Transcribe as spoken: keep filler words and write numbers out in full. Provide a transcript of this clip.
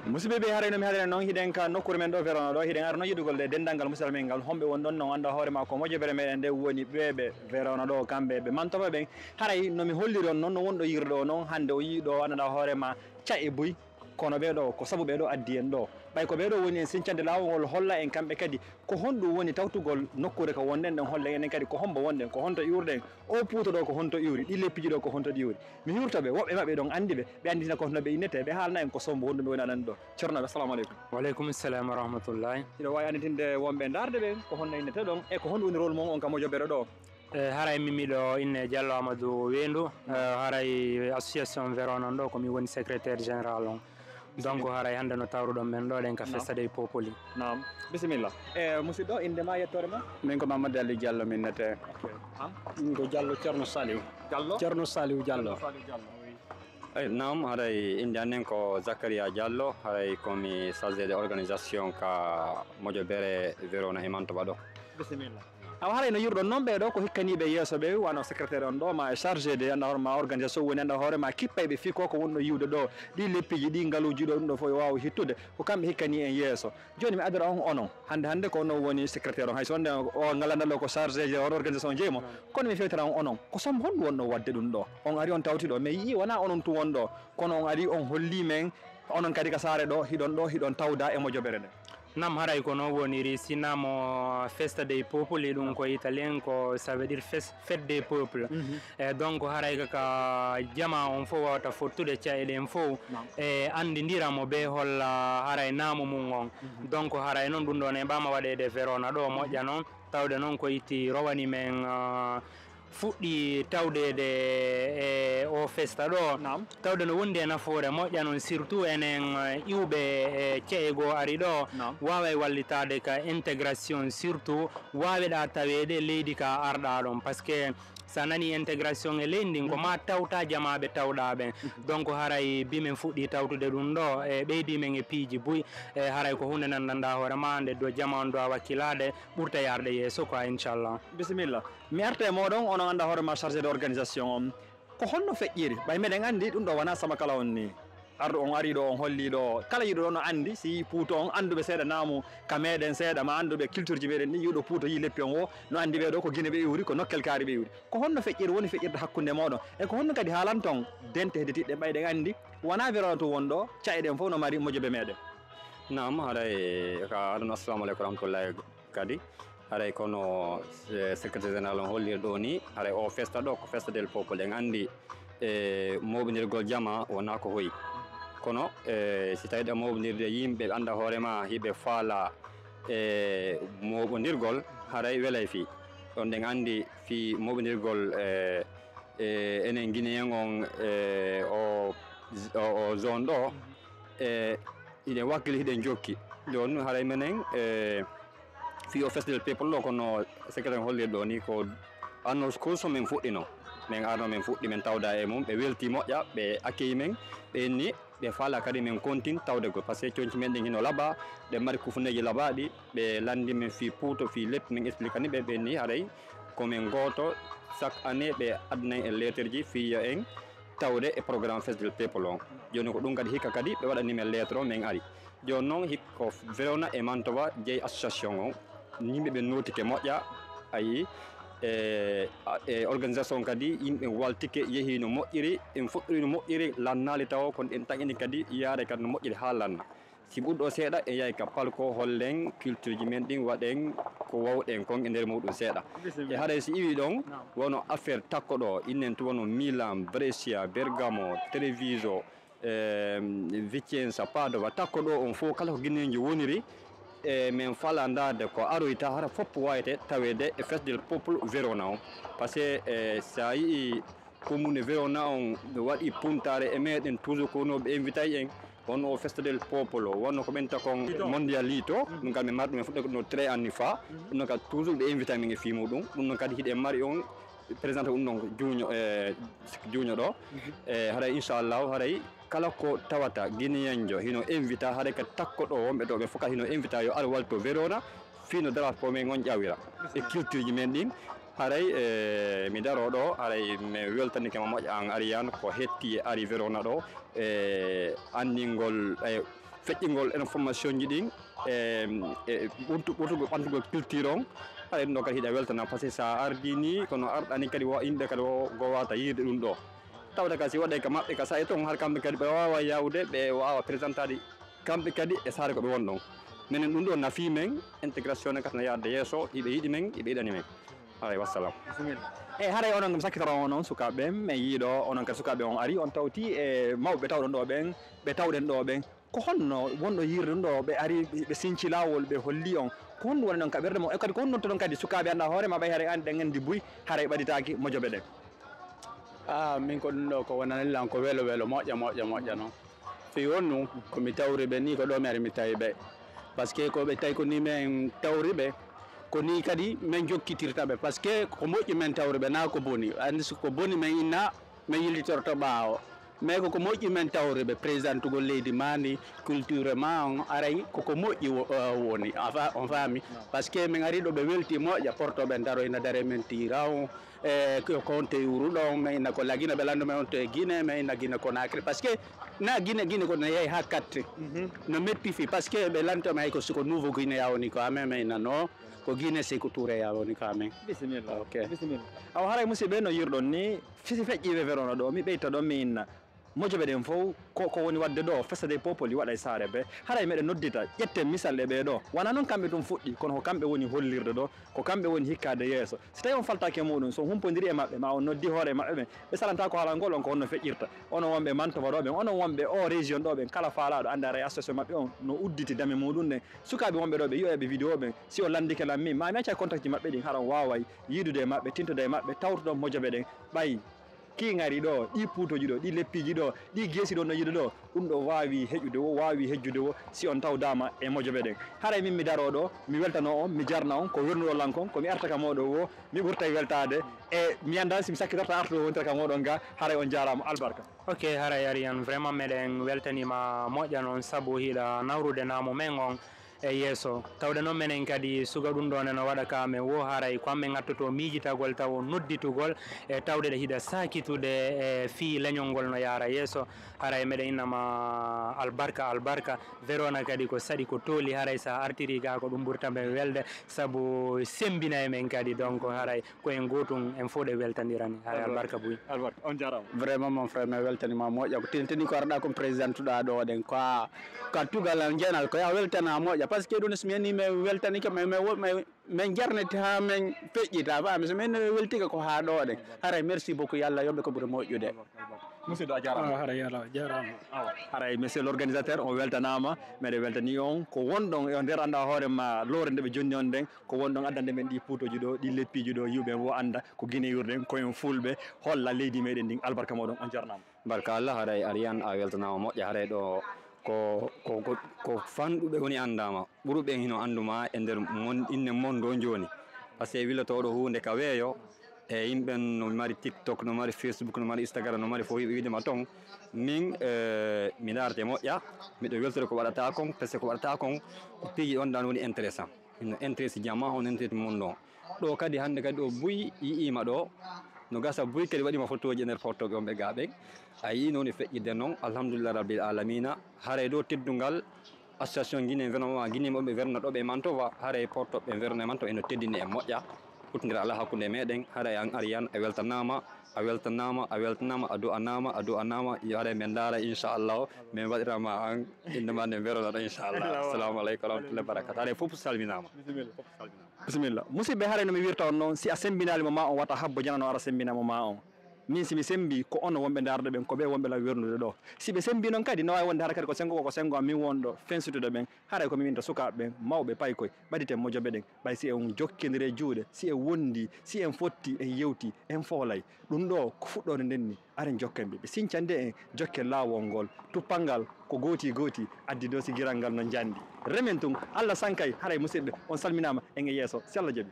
Musidɓe ɓe, haray no mi haɗani noon, hiɗen ka nokkuure men ɗo Verona ɗo, hiɗen ara noon yiɗugol e denndaangal musidal men ngal, homɓe woni ɗon noon, annda hoore ma ko mojobere meɗen nde woni ɓeeɓe Verona ɗo, kamɓe ɓe Mantoba ɓen. Haray no mi holliri on noon, no wonɗo yirude o noon, hannde o yii ɗo, annda hoore ma, ca e buy, kono ɓee ɗo, ko sabu ɓee ɗo addi en ɗo. Ɓay ko ɓee ɗo woni en sincande laawol ngol, holla en kamɓe kadi ko honɗum woni tawtugol nokkuure ka wonɗen ɗen, hollen enen kadi ko hombo wonɗen, ko honto iwruɗen, o puuto ɗo ko honto iwri, ɗi leppiiji ɗo ko honto ɗi iwri. Mi hirto ɓe, woɓɓe maɓɓe ɗon anndi ɓe, ɓe anndina ko hono ɓe innete, ɓe haalna en ko sombo honɗum ɓe woni aɗani ɗo. Ceerno, assalamu aleykum. Wa aleykum salam wa rahmatullahi. Hiɗo waawi annditinde wonɓe ndaarde ɓe ko honno innete ɗon e ko honɗum woni rôle mon on ka mojobere ɗo? E haray min miɗo inne Diallo Amadou Wendu, e haray association Verona on ɗo ko min woni secrétaire général on. Donc haray hannde no tawruɗon men ɗo ɗen ka Festa dei Popoli. Naam. Bisimilla. E musidɗo, innde ma, yettoore ma? Min ko Mamadou Ali Diallo min nete. Ok. An? Min ko Diallo Ceerno Saliou. Diallo? Ceerno Saliou Diallo. Saliou Diallo, oui. Eyi, naam, haray innde amen ko Zakaria Diallo, haray ko mi chargé de organisation ka mojobere Verona e Mantoba ɗo. Bisimilla. Awa, haray no yiruɗon noon ɓee ɗo ko hikkaniiɓe yeeso ɓe, wano secrétaire on ɗo, ma e chargé de, annda hoore ma, organisation woni, annda hoore ma, kippayɓe fii ko ko wonɗo yiwde ɗo, ɗi leppiiji, ɗi ngaluuji ɗo, ɗum ɗo fof yo waaw hittude, ko kamɓe hikkani en yeeso. Jooni mi adora on onon, hannde, hannde ko onon woni secrétaire on, hay so wonde o ngalanɗo ɗo ko chargé de on organisation jeyi mo, kono mi fewtira on onon, ko sombo honɗum wonɗo waɗde ɗum ɗo? On ari on tawti ɗo, mais yii wona onon tun won ɗo, kono on ari on holli men, onon kadi ka saare ɗo, hiɗon ɗo, hiɗon tawda e mojobere nde. Naam, haray ko noon woniri, si naam o Festa dei Popoli, ɗum ko italien, ko ça veut dire fes-, fête des peuples. E donc haray ka, ka jama on fof wawata fottude, caɗeele ɗen fof e anndindira mo be holla haray naamu mum on. Donc haray noon ɗum ɗon e ɓama waɗeede Verona ɗo moƴƴa noon, tawde noon ko itti rowani men, ah, fuɗɗi tawdeede e o festa ɗo. Naam. Tawde no wondi e nafoore moƴƴa noon, surtout enen, eh, iwɓe e ce'e goo ari ɗo, naam, waaway wallitaade ka intégration, surtout waaweɗaa taweede leydi ka arɗaa ɗon. Parce que so a nanii intégration e leydi ndin, ko ma tawta jamaaɓe tawɗaa ɓen. Donc haray bi men fuɗɗi tawtude ɗum ɗo, e ɓeydi men e piiji buy, e haray ko huunde nan nanndaa hoore ma, nde do jama on do a wakkilaade, ɓurta yaarde yeeso quoi, inchallah. Bisimilla. Mi arta e mooɗon, onon annda hoore ma chargé de organisation on. Ko honno feƴƴiri? Ɓay meɗen anndi ɗum ɗo wonaa sama kala on ni. Arɗo on arii ɗo, on hollii ɗo. Kala yiɗo ɗo no anndi, si yii Puuto on, annduɓe seeɗa naamu ka meɗen seeɗa, ma annduɓe culture ji meɗen ɗi, yiɗo Puuto yii leppi on wo, no anndi ɓee ɗo ko Gine ɓe iwri, ko nokkel kaari ɓe iwri. Ko honno feƴƴiri woni feƴƴirde hakkunde mooɗon? E ko honno kadi haalanton dente heditiɗɗen ɓay ɗen anndi wonaa Verona tun won ɗo, ca'e ɗen fof no mari mojobe meɗen? Naam, haray ka aduna, assalamu aleykum wa rahmatullahi. Kadi haray kono, eh, secrétaire général on holliri ɗo ni, haray o festa ɗo ko festa del popol. En anndi, eh, moɓondirgol jama wona ko hoyi. Kono, eh, si tawi ɗa moɓondirde yimɓe ɓe annda hoore ma, hiɓe faala, eh, moɓondirgol, haray welay fii. Ɗon ɗen anndi fii moɓondirgol, eh, eh, enen Guinéen on, eh, o, o, o zone ɗo, eh, hiɗen wakkili, hiɗen jokki. Ɗon haray menen, eh, fii o festa del people ɗo, kono secrétaire holliri ɗo ni ko annonce ko so men fuɗɗino. Men arno men fuɗɗi, men tawda e mum, ɓe welti moƴƴa, ɓe accueilli men, ɓe inni ɓe faala kadi men continue tawde gol. Parce que conci men ɗin hino laɓa, ɗe mari kufuneeji laɓaaɗi, ɓe lanndi men fii Puuto, fii leppi, men expliquani ɓe, ɓe inni haray ko men gooto, chaque année ɓe addanay en lettre ji fii yo en tawde e programme festival people on. Jooni ko ɗum kadi hikka kadi ɓe waɗani men lettre o, men ari. Jooni noon hikka ko Verona e Mantova jeyi association on. Yimɓe ɓe nootike moƴƴa, ayi, e, e organisation kadi yimɓe waltike, yehi no moƴƴiri, en fuɗɗori no moƴƴiri, lannaali tawo, kono en taƴini kadi yaade kadi no moƴƴiri haa lanna. Si ɓurɗo seeɗa, en yahay ka palko, hollen culture ji men ɗin, waɗen ko wawɗen kon e nder muɗum seeɗa. Bisimilla. E haray si iwi ɗon, naam, wano affaire takko ɗo, innen to wano Milan, Brescia, Bergamo, Treviso, eh, Vicenza, Padova, takko ɗo on fof kala ko Guinéenjo woniri, e men fala ndaarde ko aroyta, hara fof wawete taweede e Festa del Popolo Verona on. Parce que, eh, sa yii commune Verona on, ɓe waɗi puntaare e meɗen, toujours ko no ɓe invitay en, on o Festa del Popolo, wonno ko ɓen takon Mondialito, ɗum kam ɓe mari ɗum e fuɗɗo no tre anni fa, ɗum noon kadi toujours ɓe invitay men e fii muɗum, ɗum noon kadi hiɗen mari on, présenté ɗum ɗon juuño, e juuño ɗo. E haray inchallahu, haray kala ko tawata Guinéenjo hino invita, haray ka takko ɗo wonɓe ɗo ɓe fof kadi hino invita yo ar walto Verona, fii no drapeau men on ƴawira e culture ji men ɗin. Haray, e mi daro ɗo, haray mi weltanike ma moƴƴa an Ariane ko hetti e ari Verona ɗo, e anndingol, e feƴƴingol information ji ɗin, e, e ɓurtu-, ɓurtugol ɓantugol culture on. Haray ɗum ɗo kadi hiɗa weltana, par ce que sa ardi ni, kono arɗani kadi wo yimɓe kadi wo gowata yiide ɗum ɗo. Tawde ka si waɗe ka maɓɓe ka sa'i ton, har kamɓe kadi ɓe wawa yawde, ɓe wawa présentade kamɓe kadi e saare ko ɓe won ɗon. Minen ɗum ɗo nafi men, intégration ne kadi no yaade yeeso, hiɓe yiɗi men, hiɓe yiɗani men. Haray, wassalam. Bisimilla. E haray onon kam sakkitoro on, on sukaaɓe ɓen, men yiiɗo onon kadi sukaaɓe on ari, on tawti e mawɓe tawɗon ɗo ɓen, ɓe tawɗen ɗo ɓen. Ko honno wonɗo yiirde ɗum ɗo ɓe ari, ɓe sinci laawol, ɓe holli on? Ko honɗum woni ɗon ka ɓernde mon? E kadi ko honɗum nodtoɗon kadi sukaaɓe annda hoore ma ɓay haray an ɗen anndi buy, haray ɓaditaaki mojobe ɗen? Ah, min ko ɗum ɗo ko wonani lan ko welo welo, moƴƴa, moƴƴa, moƴƴa non. Fii on ɗum, ko mi tawri ɓe ni, ko ɗo mi ari mi tawi ɓe. Parce que ko ɓe tawi ko ni men tawri ɓe, ko ni kadi men jokkitirta ɓe. Parce que ko moƴƴi men tawri ɓe, na ko boni. Andi so ko boni men inna, men yillitorto ɓaawo. Mais ko ko moƴƴi men tawri ɓe, présentugol leydi ma ndi, culture ma on, aray ko ko moƴƴi wo-, eh, woni. A fa-, on faami? Parce que men ari ɗo ɓe welti moƴƴa, porto ɓe daro ina dare men tira on. E ko, ko honto e wuro ɗon, men ina ko la Guinée, ɓe lanndo men honto e Guinée, men ina Guinée Conakry. Parce que na Guinée, Guinée ko na yahi haa katte. Mhm. No metti fii, parce que ɓe lanndo men hay ko siko nouveau Guinée ya woni ko amen, men ina no, ko Guinée Sékou Touré ya woni ko amen. Bisimilla. Ok. Bisimilla. Awa haray musidɓe no yiirɗon ni, fisi feƴƴiiɓe Verona ɗo, mi ɓeyta ɗon mi inna. Mojobe ɗen fow, ko, ko woni waɗde ɗo, Festa dei Popoli waɗa e saare be. Haray meɗen noddita, ƴetten misal e ɓee ɗo. Wanaa non kamɓe tun fuɗɗi, kono ko kamɓe woni hollirde ɗo, ko kamɓe woni hikkaade yeeso. Si tawii on faltaaki e muɗum, so on humpondiri e maɓɓe, maa on noddi hoore maɓɓe ɓen, ɓe salantaa ko haalangol on ko honno feƴƴirta. Onon wonɓe Mantova ɗo ɓen, onon wonɓe o région ɗo ɓen, kala faalaaɗo annda haray association maɓɓe on no udditi dame muɗum ɗen. Sukaaɓe wonɓe ɗo ɓe yi'oyɓe vidéo ɓen, si on lanndike lan min, maa mi acca contact maɓɓe ɗin, hara on waaway yiidude e maɓɓe, tintoda e maɓɓe, tawtoɗon mojobe ɗen, ɓay kiiŋari ɗo, ɗi puutooji ɗo, ɗi leppiiji ɗo, ɗi geesi ɗo no yiɗo ɗo, ɗum ɗo waawi heƴude wo, waawi hejjude wo, si on tawdaama e mojobe ɗen. Haray min mi daroo ɗo, mi weltanoo on, mi jarna on, ko wernuɗo lan kon, ko mi arta ka mooɗon wo, mi ɓurtay weltaade, e mi anndaa si mi sakkitorto artude wontira ka mooɗon ga, haray on jaaraama, albarka. Ok, haray Ariane, vraiment meɗen weltaniima moƴƴa noon, sabu hiɗa nawrude naamu men on. E yeeso. Tawde noon menen kadi suga ɗum ɗoon ene waɗa ka amen wo haray ko amen ŋattotoo miijitagol tawo nodditugol e tawde ɗe hiɗa saakitude e fii leñol ngol no yaara yeeso. Haray meɗen innama albarka, albarka. Verona kadi ko saɗi ko tooli haray sa artiri ga ko ɗum ɓurta men welde sabu sembina e men kadi donc haray ko en gootum en fof ɗe weltandirani. Haray albarka buy. Albarka, on jaaraama. Vraiment mon frère, mi weltaniima moƴƴa. Ko tentini ko arɗa kon président tuɗa ɗo ɗen. Ko a, ka tugal an jenal, ko ya weltana moƴƴa. Parce que ɗum so mi yani mi weltani ka, mi, mi, mi, mi jarnete ha mi feƴƴita, faami? So mi yani mi welti ka ko ha ɗo ɗen. Haray merci beaucoup, Yalla yoɓe ko ɓuri moƴƴude. Musidɗo, a jaaraama. Ah, haray Yalla, jaaraama. Awa. Haray monsieur l'organisateur, on weltanaama. Meɗen weltani on. Ko wonɗon e on nder annda hoore ma lowre nde ɓe jonni on nden. Ko wonɗon addande men ɗi puutooji ɗo, ɗi leppiiji ɗo, yiwɓe wo annda ko Guinée yurɗen, ko en fulɓe, holla leydi meɗen ndin. Albarka moɗon, on jarnaama. Barka Allah, haray Ariane a weltanaama moƴƴa, haray ɗo ko, ko, ko, ko fanɗuɓe woni anndaama, ɓuruɓe hino annduma e nder mon, inne mon ɗo jooni. Par ce que wilotooɗo huunde ka weeyo, e yimɓe no mari TikTok, no mari Facebook, no mari Instagram, no mari fof yiɓe wiide ma ton. Min, eh, mi daarte moƴƴa, miɗo weltore ko waɗata kon, par ce que ko waɗata kon, ko piiji on dan woni intéressant. Hino intéresse jama, on intéresse monde on. Ɗo kadi hannde kadi ɗo buy yi'iima ɗo, no gasa buy kadi waɗiima photoji e nder portoɓe on ɓe ga ɓen. A yi'i no woni feƴƴirde noon, alhamdulillah rabbil alamina. Haray ɗo teddungal association Guinée Environnement, Guinée ɓe Verna ɗo ɓe Mantova, haray portoɓe Verna e Mantova eno teddini e moƴƴa. Huttondira alaa hakkunde meɗen, haray an Ariane a weltanaama, a weltanaama, a weltanaama, a du'anaama, a du'anaama, yo haray men ndaara inchallahu, men waɗirama an, innde ma nde Verona ɗo inchallah. Assalamu aleykum wa rahmatullahi wa barakatuh. Haray fof salminaama. Bisimilla, fof salminaama. Bisimilla. Musidɓe, haray no mi wirta on noon, si a sembinaali mo ma on, wata habbo janano ara sembina mo ma on. Min si mi sembi, ko onon wonɓe ndaarde ɓen, ko ɓe wonɓe lan wernude ɗo. Si ɓe sembi noon kadi, no waawi wonde hara kadi ko sengo ko, ko sengo am min won ɗo fensutude ɓen. Haray ko mi winta sukaaɓe ɓen, mawɓe paykooy, ɓaditen mojobe ɗen. Ɓay si en jokkindire juuɗe, si en wondi, si en fotti, en yewti, en foolay. Ɗum ɗo ko fuɗɗoode nden ni. Aren jokken ɓe, ɓe sincande en, jokken laawol ngol. Tuppal ngal ko gooti gooti, addi dosi giral ngal no njandi. Remen tun, Allah sankay, haray musidɓe, on salminaama, en e yeeso, si Allah jaɓi.